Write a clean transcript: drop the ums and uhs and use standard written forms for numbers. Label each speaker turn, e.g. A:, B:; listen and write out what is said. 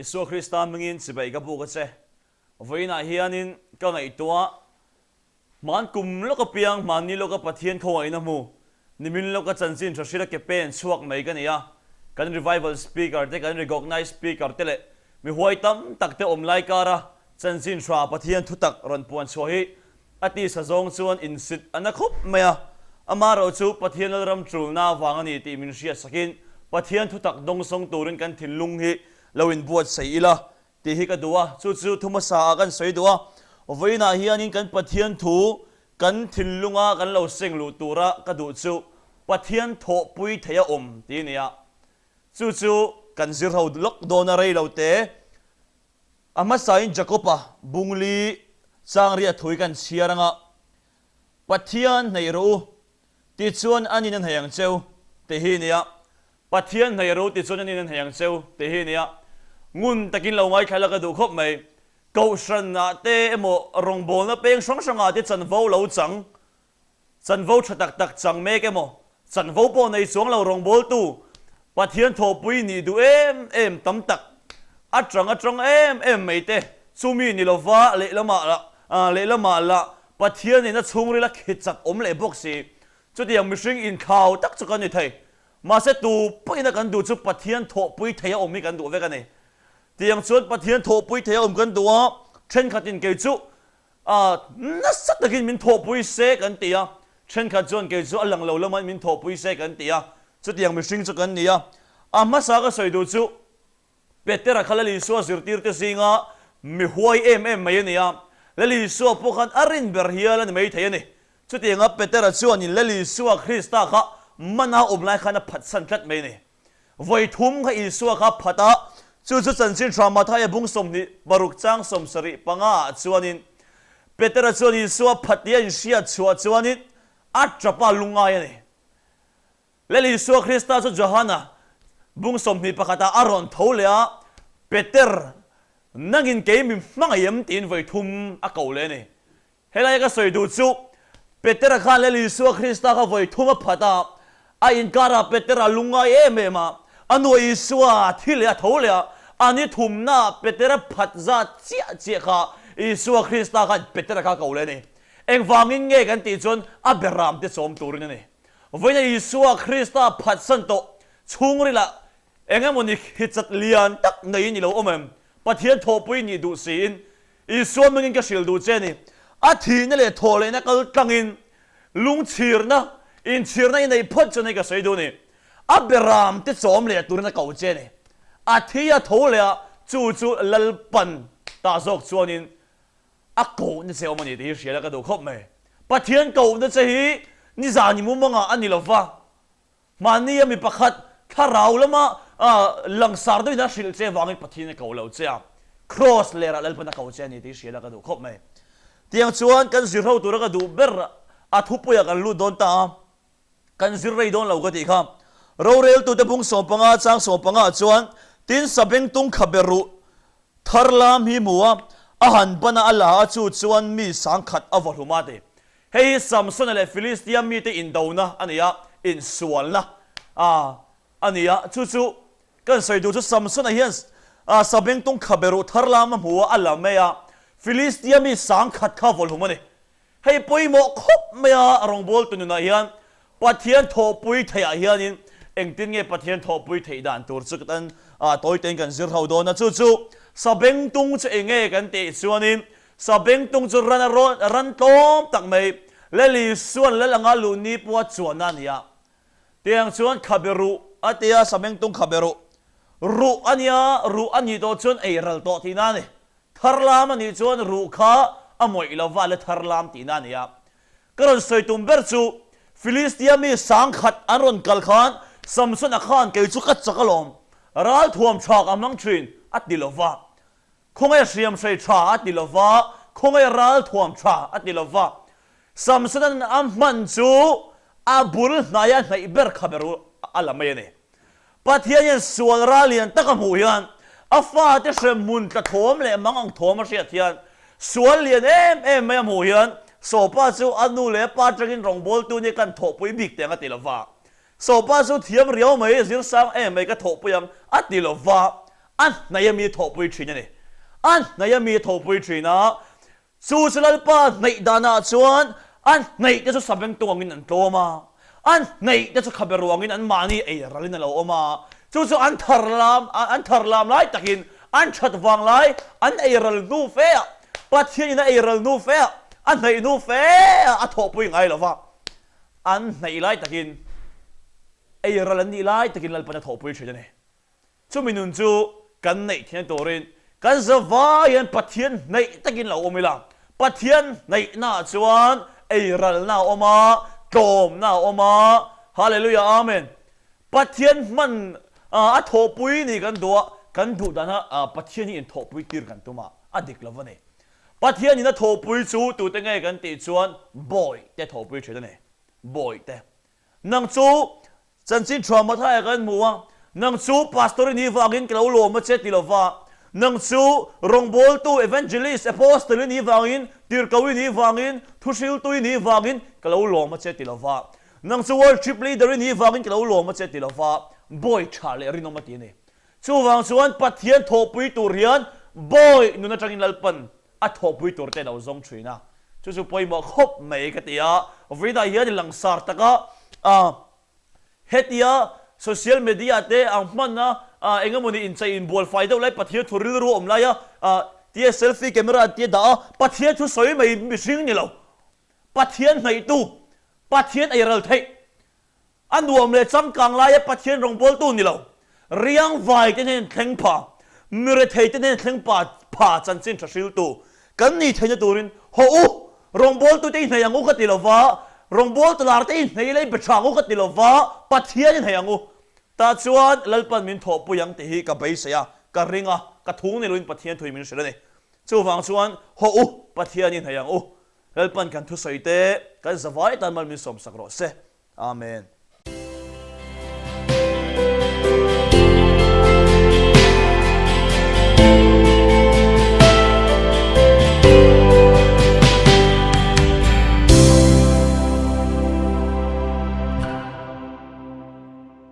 A: Isua Krista hmingin chibai ka buk a che. Vawiinah hianin ka ngaihtuah hman kum lawk apiang hmanni lawka Pathian khawngaihna hmu nimin lawka chanchin tha hrila ke pen chhuak mai ka ni a. Kan revival speaker te, kan recognized speaker te leh mi huai tam tak te awm lai kara chanchin tha Pathian thutak rawn puan chhuah hi A tisa zawng chuan insit a na khawp mai a, amaherawh chu Pathian Lalram tulna avang a ni tih min hriat sakin Pathian thutak dawngsawng turin kan thinlung hi lo inbuatsaih ila tih hi ka duh a, chu chu thu hmasa ah kan sawi duh a, vawiinah hianin kan Pathian thu kan thinlunga kan lo seng luh tura ka duh chu Pathian thawhpui theih a awm tih a ni a, chu chu kan zir ho lawk dawn a rei lo te. A hmasain Jakob-a bungli changriah thui kan chhiar anga, Pathian hnaih rawh u, tichuan an in a hnaih ang cheu, tih hi nia. Pathian hnaih rawh u, tichuan an in a hnaih ang cheu, tih hi nia. Ngun takin lo ngaithla la ka duh khawp mai. Kohhranah te emaw rawngbawlna peng hrang hrangah te chanvo lo chang Chanvo tha tak tak chang mek emaw, chanvo pawh nei chuang lo rawngbawltu Pathian thawhpui nih duh em em tam tak, a chang atang em em mai te chumi ni lova lehlamah lah lehlamah lah Pathian nena chhungrila khit chak awm leh bawk si. Chutiang mihring inthlau tak chu kan ni thei. Mahse tu pawhin a kan duh chu Pathian thawhpui thei a awm hi kan duh vek a ni. Tiang chuan Pathian thawhpui thei a awm kan duh a, thenkhatin kei chu A, nasa takin min thawhpui se kan ti a, thenkhat chuan kei chu a lang lo lamain min thawhpui se kan ti a, chutiang mihring chu kan ni a. A hmasa ka sawi duh chu Petera kha Lal Isua zirtirte zinga mi huai em em mai a ni a, Lal Isua pawh khan a rin ber hial a ni maithei a ni. Chutianga Petera chuanin Lal Isua Krista kha mana awm lai khan a phatsan tlat mai a ni. Vawi thum kha Isua kha phat a, chu chu chanchin hra Mathaia bung 26 chang 75 ah chuanin Petera chuan Isua phat tih a inhriat chhuah chuanin a tap a lungngai a ni. Lel Isua Krista chu Johana bung 21 ah a rawn tho leh a, Peter, nangin kei mi hmangaih em? tiin vawi thum a ko leh a ni. Helaia ka sawi duh chu, Petera khan Lal Isua Krista kha vawi thum a phat a, a inkarah Petera lungngai em em a, a nu Isua a thi leh a tho leh a, a ni thumnaah Petera phat zat chiah chiah kha Isua Krista khan Petera kha a ko leh a ni. Engvangin nge kan tih chuan a beram te chawm turin a ni. Vawiina Isua Krista phatsan tawh chhungrilah eng emawni hichat lian tak neiin i lo awm em? Pathian thawhpui nih duh siin Isua hmingin ka hrilh duh che a ni. A thihna leh thawh lehna kal tlangin lungchhirna, inchhirna i neih phawt chuan hei ka sawi duh a ni. A beram te chawm leh turin a ko che a ni. A thi a tho leh a, chu chu Lalpan tah zawk chuanin a kohna che awm a ni tih hi hria la ka duh khawp mai. Pathian kohna che hi nizan i mumangah a ni lova, Mahnia mi pakhat thlarau lama langsar deuhin a hrilh che vangin Pathian a ko lo che a, Kraws lerah Lalpan a ko che a ni tih hria la ka duh khawp mai. Tiang chuan kan zir ho tura ka duh ber a thupuiah kan lut dawn ta a, kan zir rei dawn lo ka tih kha. Roreltute bung 15 chang 15 ah chuan tin sabengtung khabe ruh thar lam hi hmu a, a han ban a a la a chu chuan mi sangkhat a vaw hlum a ti. Hei hi Samsona leh Filistia mite indona a ni a, insualna a ni a. Chu chu kan sawi duh chu Samsona hian sabengtung khabe ruh thar lam a hmu a, a la mai a, Filistia mi sangkhat kha vawlhum a ni. Hei pawimawh khawp mai a, rawngbawltu nunah hian Pathian thawhpui theihah hianin engtin nge Pathian thawhpui theih dan tur chu kan tawi tein kan zir ho dawn a. Chu chu sabengtung chu eng nge kan tih chuanin sabengtung chu ran a rawn ran tlawm tak mai Lal Isuan Lal anga luh ni pawha chuanna a ni a. Tiang chuan khabe ruh a ti a, sabengtung khabe ruh ruh a nia, ruh a nih tawh chuan ei ral tawh tihna a ni. Thar lam a nih chuan ruh kha a mawih lova la thar lam tihna a ni a. Ka rawn sawi tum ber chu, Filistia mi sangkhat an rawn kal khan Samsona khan kei chu ka chak alawm, ralthuam tha ka hmang thin a ti lo va, khawngaih hriamhrei tha a ti lo va, khawngaih ralthuam tha a ti lo va. Samsona'n a hman chu a bul hnaia hnaih ber kha ber a la mai a ni. Pathian hian sual ral lian tak a hmuh hian a fate hremhmun tla thawm leh mang ang thawm a hriat hian sual lian em em mai a hmuh hian Sawpa chu a nu leh a pa atangin rawngbawltu nia kan thawhpui bik teh ang a ti lova. Sawpa chu thiam riau mai, zir sang em mai ka thawhpui ang a ti lova. A hnaih ami a thawhpui thin a ni. A hnaih ami a thawhpui thin a, Chu chu Lalpa hnaih danah chuan a hnaih te chu sabengtung angin an tlawm a, a hnaih te chu khabe ruangin an mahni ei ralin a lo awm a, chu chu an thar lam an thar lam lai takin an that vang lai an ei ral hnu fe ah, Pathianin a ei ral hnu fe ah, a hnaih hnu fe ah a thawhpui ngai lo va, an hnaih lai takin ei ral an nih lai takin Lalpan a thawhpui thin a ni. Chumi nun chu kan neih theihna turin kan zavai hian Pathian hnaih takin lo awm ila, Pathian hnaihnaah chuan eiralna a awm a, tlawmna a awm a, Hallelujah Amen. Pathian hman a thawhpui ni kan duh a, kan duh dana Pathian hi inthawhpui tir kan tum a, a dik lo a ni. Pathianin a thawhpui chu tute nge kan tih chuan bawihte thawhpui thin a ni, bawihte. Nang chu chanchin tha Mathai ah kan hmu a, nang chu pastor i nih vangin ka lo lawm a che ti lova, nang chu rawngbawltu, evangelist, apostle i nih vangin, tirhko i nih vangin, thuhriltu i nih vangin ka lo lawm a che ti lova, nang chu worship leader i nih vangin ka lo lawm a che ti lova, bawi tha leh rinawm a ti a ni. Chuvang chuan Pathian thawhpui tur hian bawi nun atangin Lalpan a thawhpui tur te a lo zawng thin a, chu chu pawimawh khawp mai ka ti a, vawiinah hian i langsar taka hetia social media te ang hman a eng emawni inchei inbual fai deuh lai Pathian thu rilru awm laia tia selfie camera tia dah a Pathian thu sawi mai mihring ni lo Pathian hnaihtu Pathian eiral theih A nuam leh changkang laia Pathian rawngbawltu ni lo, riangvai te hnen thleng pha, mirethei te hnen thleng pa pha chanchin tha hriltu kan ni theihna turin haw u, rawngbawltu te i hnaih ang u ka ti lo va, rawngbawltu lar te i hnaih leh i be tha ang u ka ti lo va, Pathian i hnaih ang u. Tah chuan Lalpan min thawhpui ang tih hi ka beisei a, ka ring a, ka thung ni loin Pathian thui min hrilh a ni. Chuvang chuan haw u, Pathian i hnaih ang u. Lalpan kan thusawi te kan zavai tan mal min sawmsak rawh se. Amen.